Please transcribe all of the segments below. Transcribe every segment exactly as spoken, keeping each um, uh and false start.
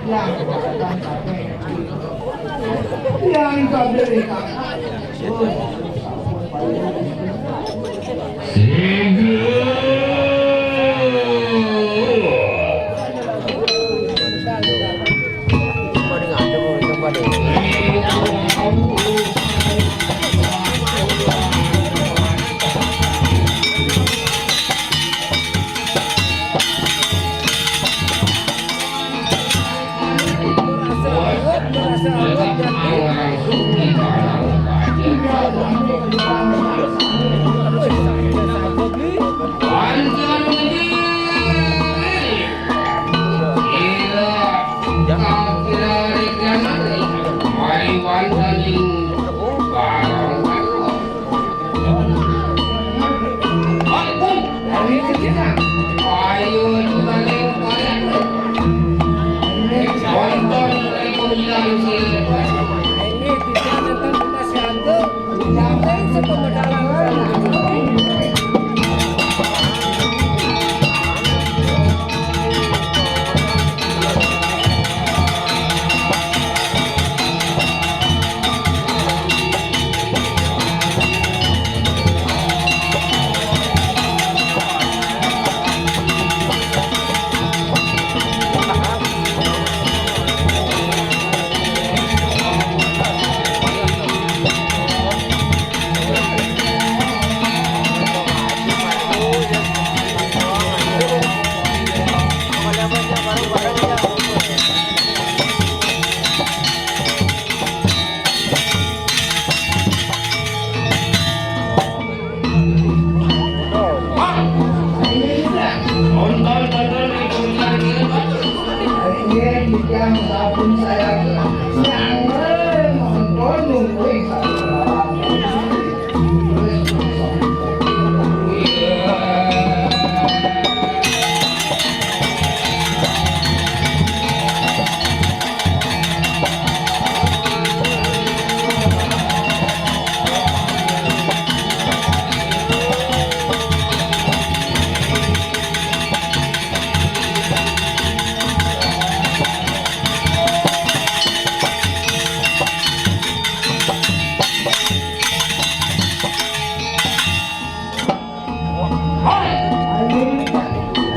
Yang kaberi.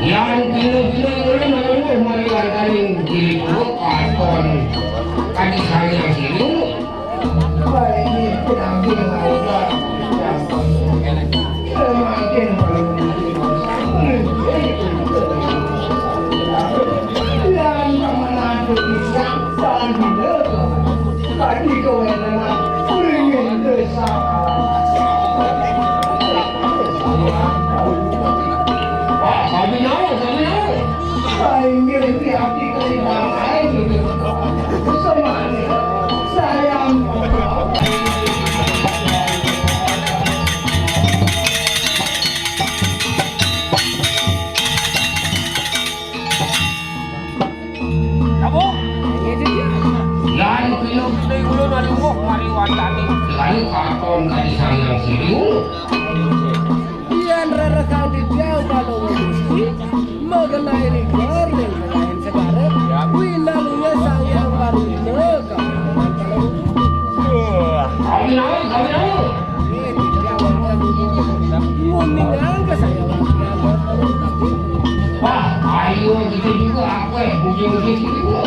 Yang kilo-kilo ulun nunggu mari wantah ning diri dulu katon. Kadi saya sini. Baik, kurang tinggal. Semakin Kamu? Yan pino kita ulo nalungok mari wantani. Lalu katon kadi sayang siriu. Yan rerekang di jauh balong Gusti, mengenai rigor dan lain segala. Winalunya sayang baru itu. Kami naon, kami naon. Wah, ayo kita juga aku eh, ujung-ujung sini dulu.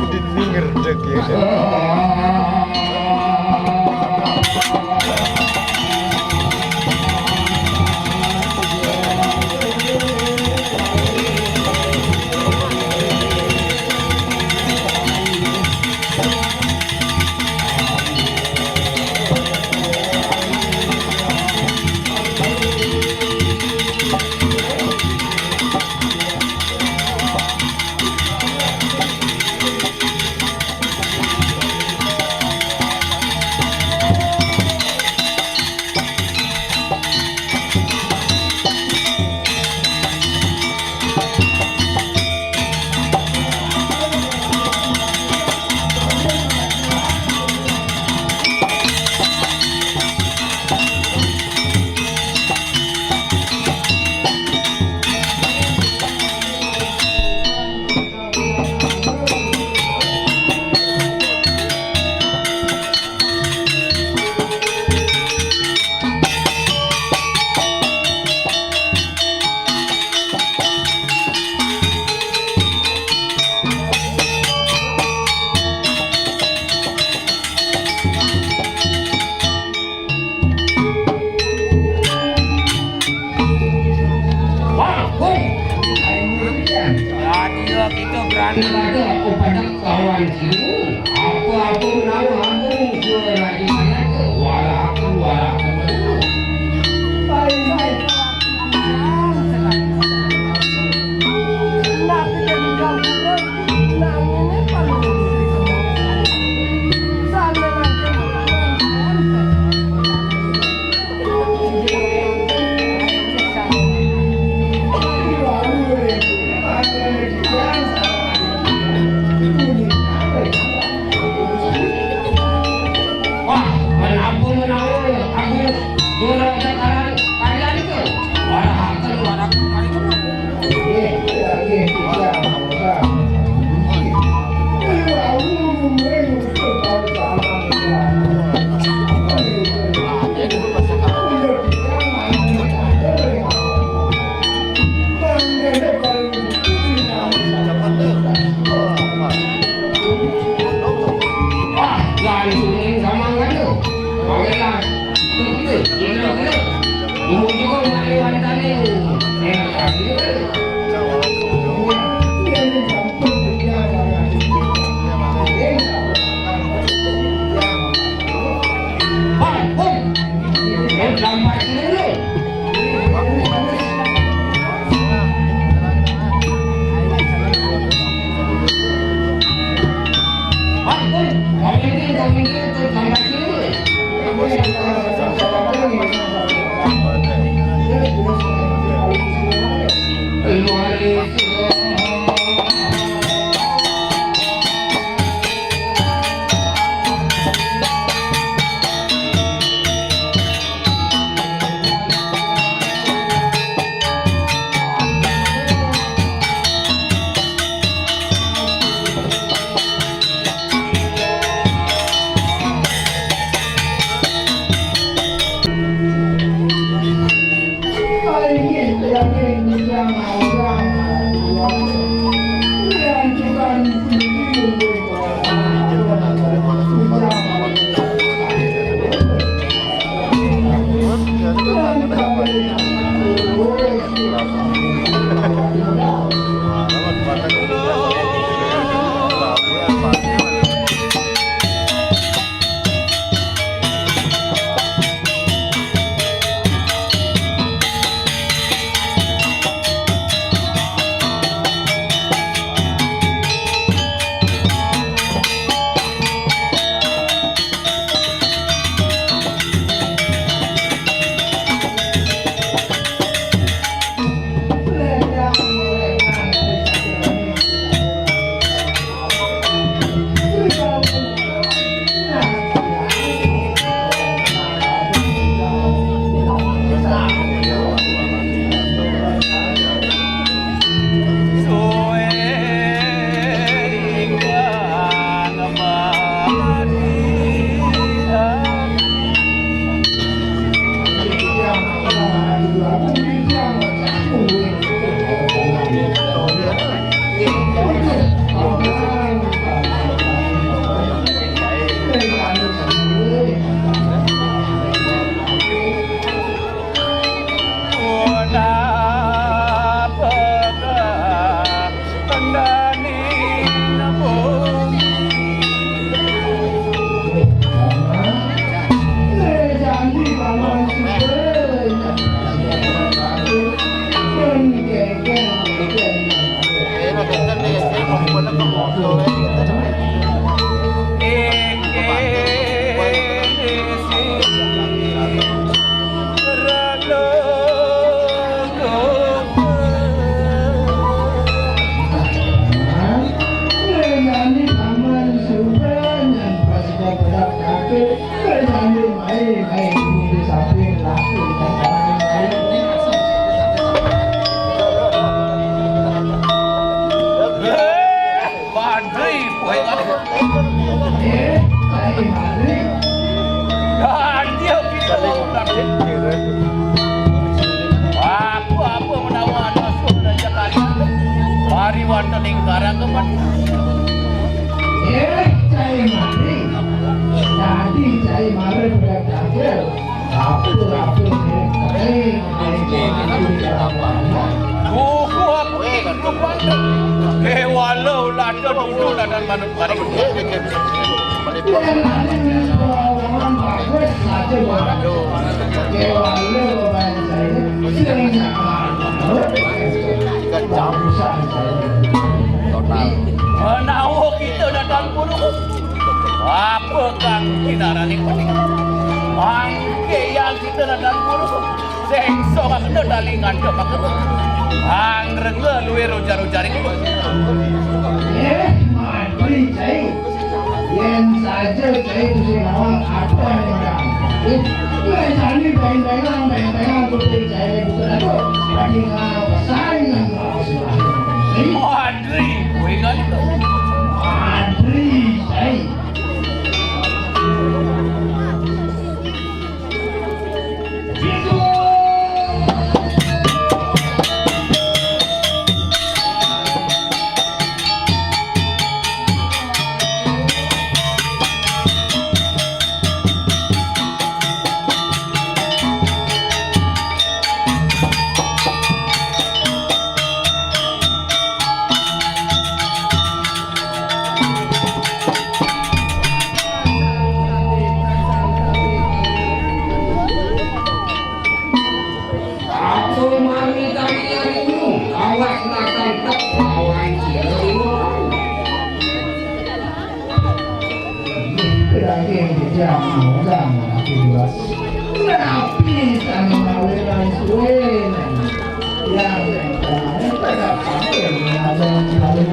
Jadi ngerdek ya. Anak aku pada kawan sini. Apa-apa menawa agung suara di mana ke? Walaku, walaku. Baik, baik. Wah, menampung menawa, aku suara tekanan kalian itu. Warahaken, warahaken, warahaken. Wah, langsung sama kan tuh. Oke lah. Padri, poe. Eh, ai Padri. Dan dia kita udah apa-apa menawa anak suara Jakarta. Mari wonten ing Karang Kemen. Eh, cai Padri. Tadi cai mare berangkat. Buku aku lupang. Kewala Dulu ladan manut maring. Total. Menawa kita datang guru. Apa kang kinarane pening? Mangke yang kita datang guru. Sengso kakena tali ngadep makena. Angrenga luwih rojar-rojar iki. Eh, mati, Cai. Yen saja Cai tusing nawang apa yang orang. Nek jani beng-bengan, beng-bengan putri Cai bukan aku. Lagi ngapain nang. Adri, kowe kan. Adri, Cai. Aku mami tadi nyarimu, awas nak tangkep lawan dia. Daging dijang orang aku jelas. Napi sana mawe suwe. Yang yang kemarin pada pakai ada yang lalu.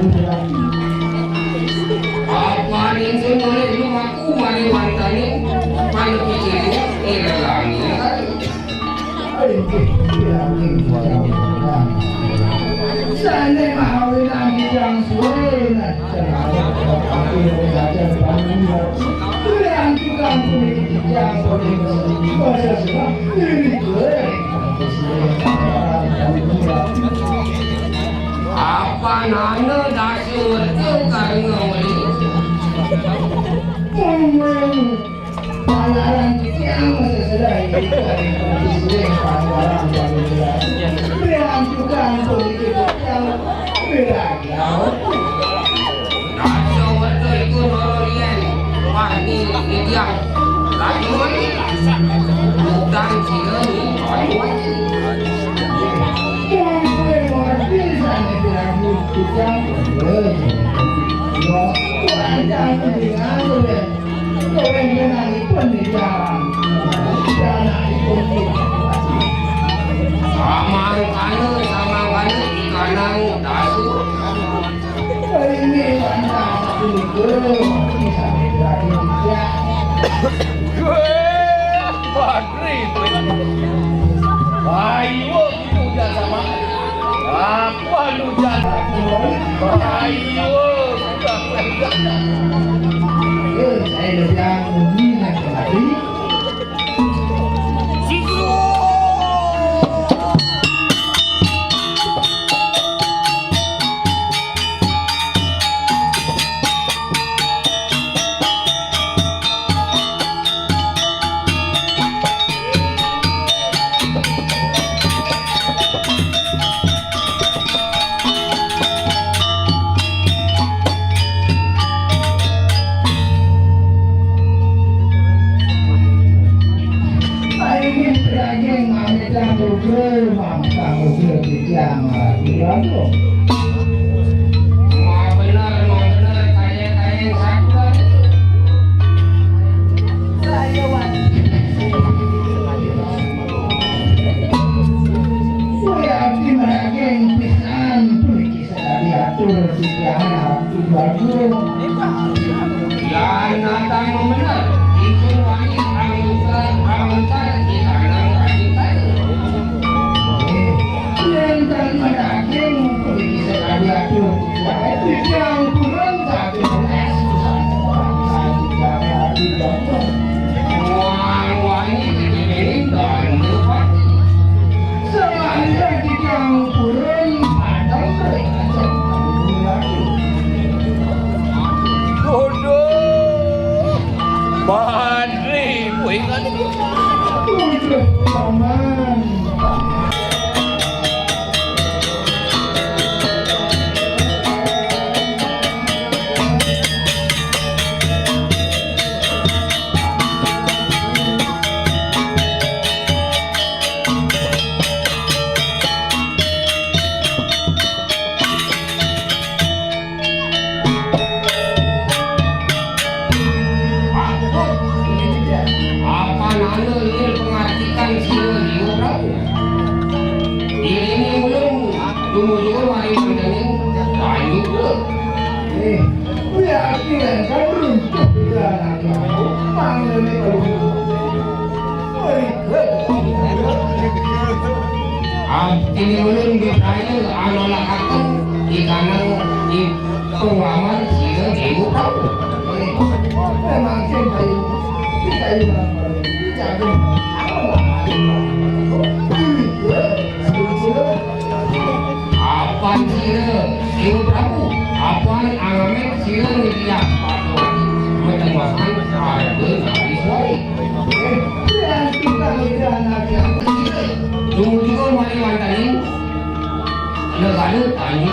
Apa ning sing oleh lu aku mari wantane panepi cilik ilang. Sane mahawinan yang suwe. Apa nana dasa werta karena meri? Panaran titiang sesudah ini dari kondisi panaran dari dia. Berian juga untuk itu yang berakhir. Rasa wetu iku loro riyen. Wah, ni titiang. Lagi mati. Utang sira ni. Wong kowe mati sane bilang titiang. Yo, wajah dengan Samangkana, samangkana ikanang dasu. Ini pantang satu itu bisa menjadi tiga. Weh, Padri. Ayo, kita udah sama. Aku anu jalan. Ayo, sudah. Ayo, saya udah bilang, ini nak kembali. Ayo, daging mamitang uga, mamitang uga titiang ragu-ragu. Mau bener, mau bener, kaya-kaya satu lagi. Saya wajib. Kaya ati meraging pisan puniki. Diatur titiang rapi bagus. Yan natang bener, iku wani angker-angker di tanah kasih saya. Yen tan madaging, bisa diatur. Titiang purun satu belas. Wang wani titiang dan lupa. Semaya titiang purun padang. Waduh. Abdi ulun Biprayu anolakaken ikanang i penglamar sira Dewa Prabu. Memang sing payu, kita ini jaga. Apan sira, Dewa Prabu, apan angamet sira niki ya, matemahan harga nari suari. Tumuju mari wantani, negara tani.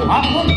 Ampun.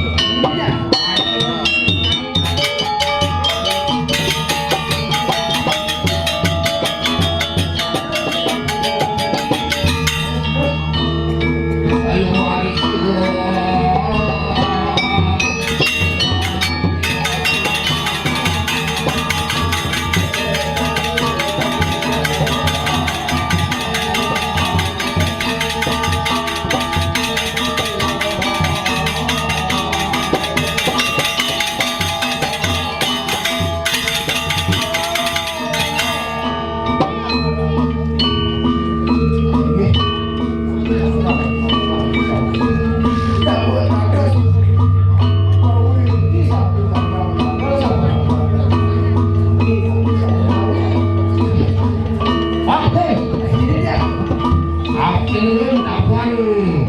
Akin ulun tapuan,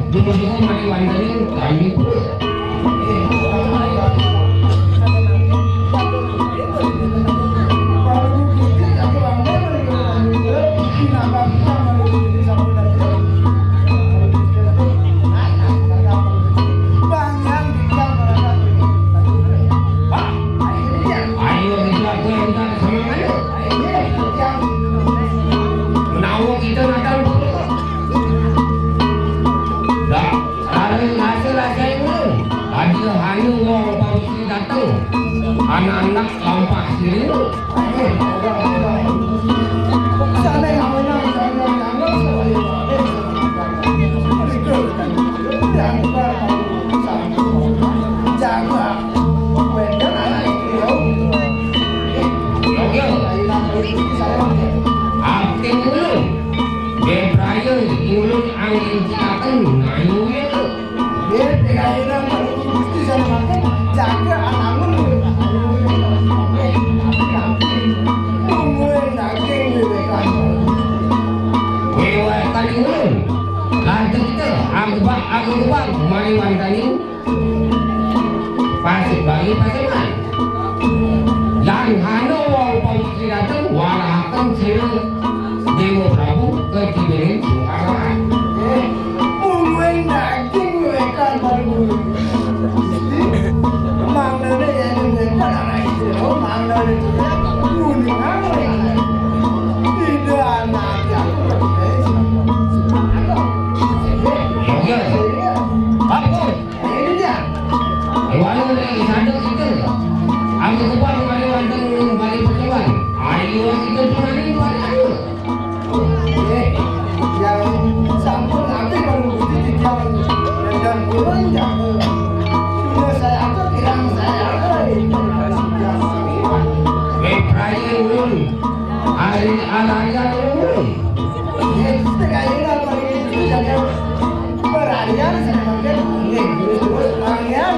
dungu-dungu mari wanteni kami. Ayo, kita, kita sama ayo. Menawa kita datang dulu. Dah, ada rasa-rasa dulu. Ada hanya orang baru datang. Anak-anak tampak sini. Abdi ulun, Bebrayeun ulun angin citaken ngayu ya. Jaga anangun. Tungguin daging wewekan. Wewekan ulun. Lanjut kita, agebak, agebak, mari wantani. Pasik bagi paseban. Yang hana wong pawisi dateng, warahaken sira Dewa Prabu ke Cibiring Sungkaran. Mungguing daging wewekan pada bulu. Mangnane ya wewekan anak itu, mangnane itu ya kuning apa ya? Tidak anak ya. Iya. Ampun. Ayo, Dinda. Ayo, anu, Dinda, sadar kita. Aku kebang, mari wonten balik pertemuan. Ayo, kita cuma ini, Pak, ayo. Eh, yang sampun nanti menunggu di jalan dan pulang, jangan. Sudah saya atur, bilang saya atur. Eh, perayaan ulun. Hari alarian ulun. Eh, setengah ini apa ini? Itu jadi perayaan saya makan. Eh, terus, terus, perayaan.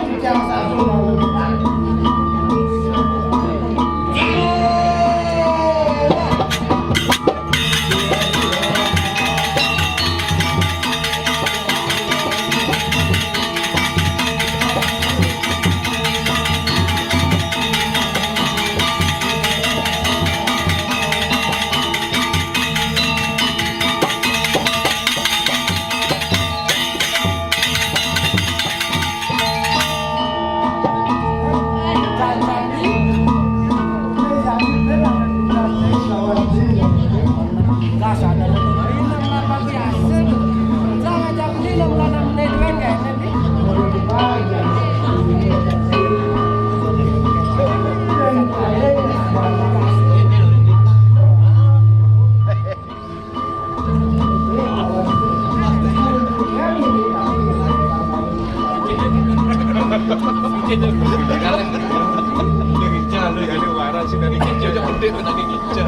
Sing dari nginjek aja gedhe kok nang nginjek.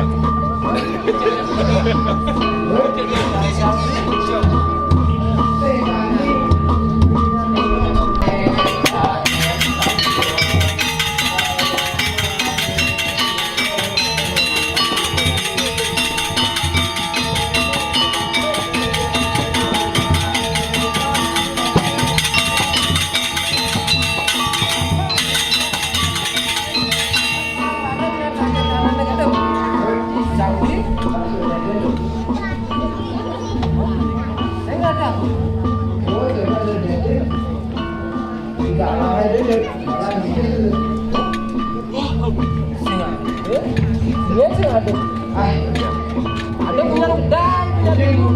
Ada punya gedang, punya gedang.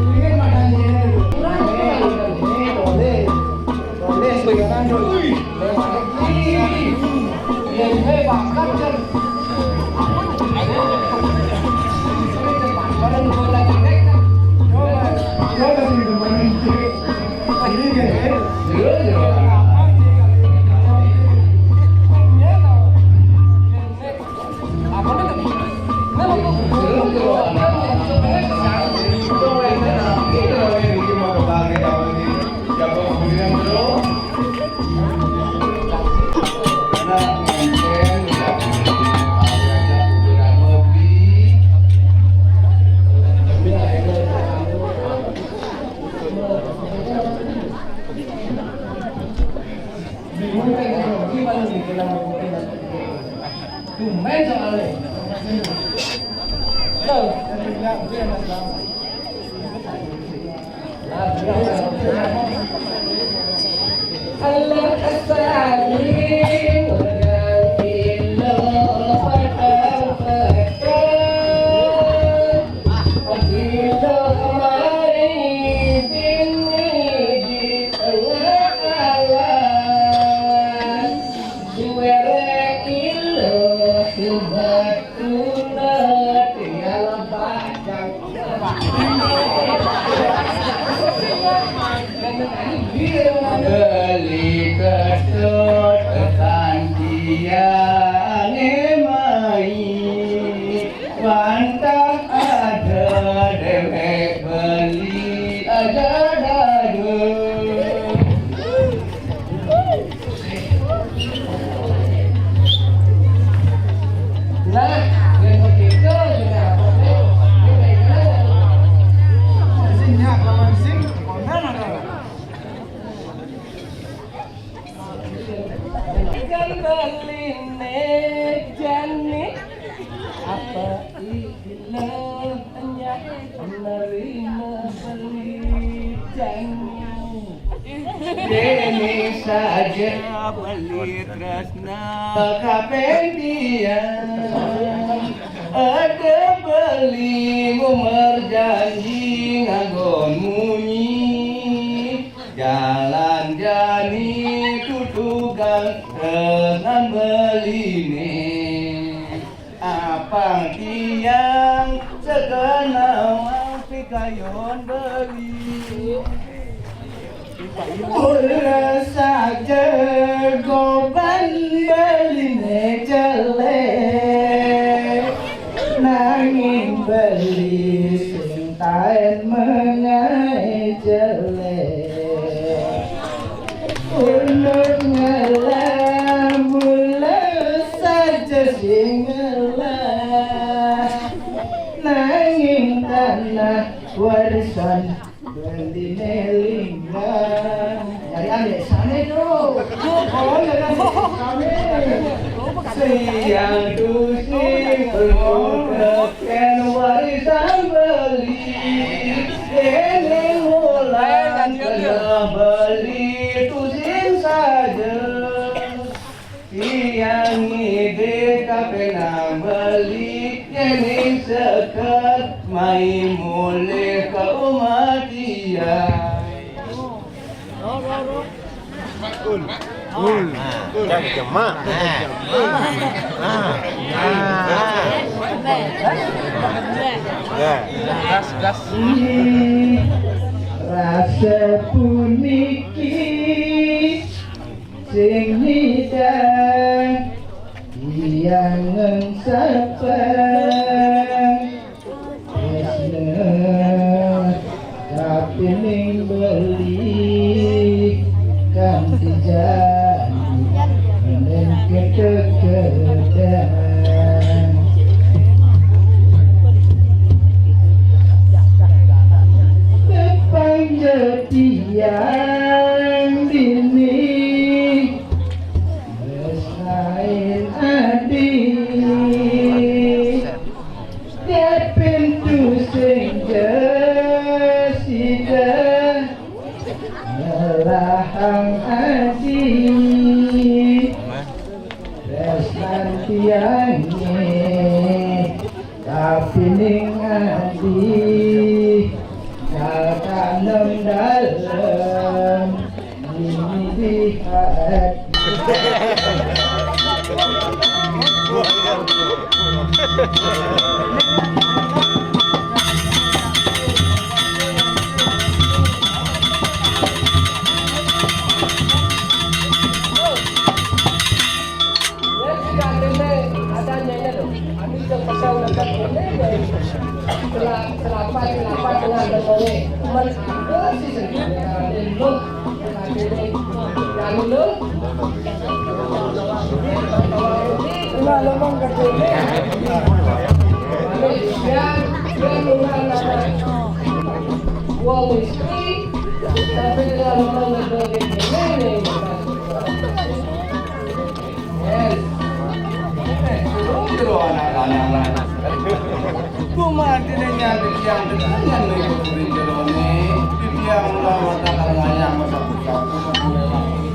Beli ketut kantiane mai, wantah ada dewek beli aja dadu. Nah, yang begitu juga. Sing nyak lawan sing, kondan ada. Ikan beline jani, apa ikhlasnya nerima beli jani? Dene saja beli tresna kapendian. Ada beli ngumbar janji nganggon munyi. Jalan jani tutugang dengan beline. Apang tiang segenawang pikayon beli. Mula saja goban beline jelek, nanging beli sing taen mengae jelek. Ulun ngelah mula saja sing ngelah, nanging tanah warisan beline lingga. Dari ane sane do. Oh, ya, ya, sane. Siang tusi perlu keken warisan beli. Dene wulan kena beli tusin saja. Tiang ngide kapenang beli, yening seket mai mulih ka umat tiang. Ul. Ul. Nah, ul. Nah, nah, nah. Nah. Nah. Nah. Gas, gas. Rasa puniki sing nidang. Yang ngengsapang tresna, tapi ning beli kanti jani, mending kedekedan. Tepang jadian dini, Mesrain adi, dia pintu sing sida ngelahang adi. Tresnan tiange, tapi ning adi, katanem dalem, ini di hati. Wong istri sampai dalam mengenai ini. Yes. Jero anak lanang. Kumadine nyandhi tiyang dedengan niku ing jerone, tiyang ora bakal ngayang sapu-sapu,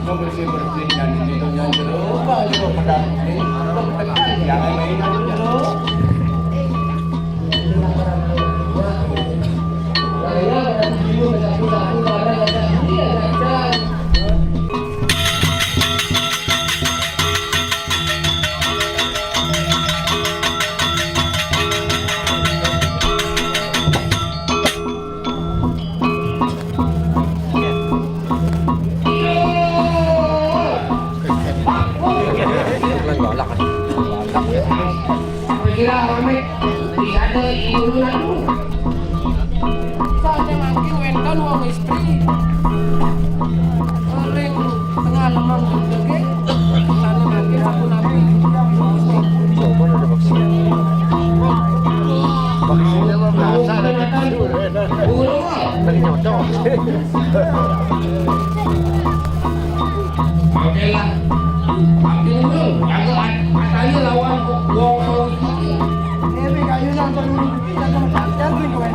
bersih-bersih nyandhi tiyang jero, bang jero pedang ini, tekan tiyang ini jero. Kira rame, bisa ada iunan. Saja mangkin wénten wong istri. Ring tengah lemah gedhe, sana mangkin aku nabi. Coba ada vaksin. Vaksinnya mah biasa, ada tidur. Lagi nyocok. Oke lah. Tapi dulu, jaga katanya lawan wong mau ini. Ini kayu nang perlu kita sama pacar nih, gue.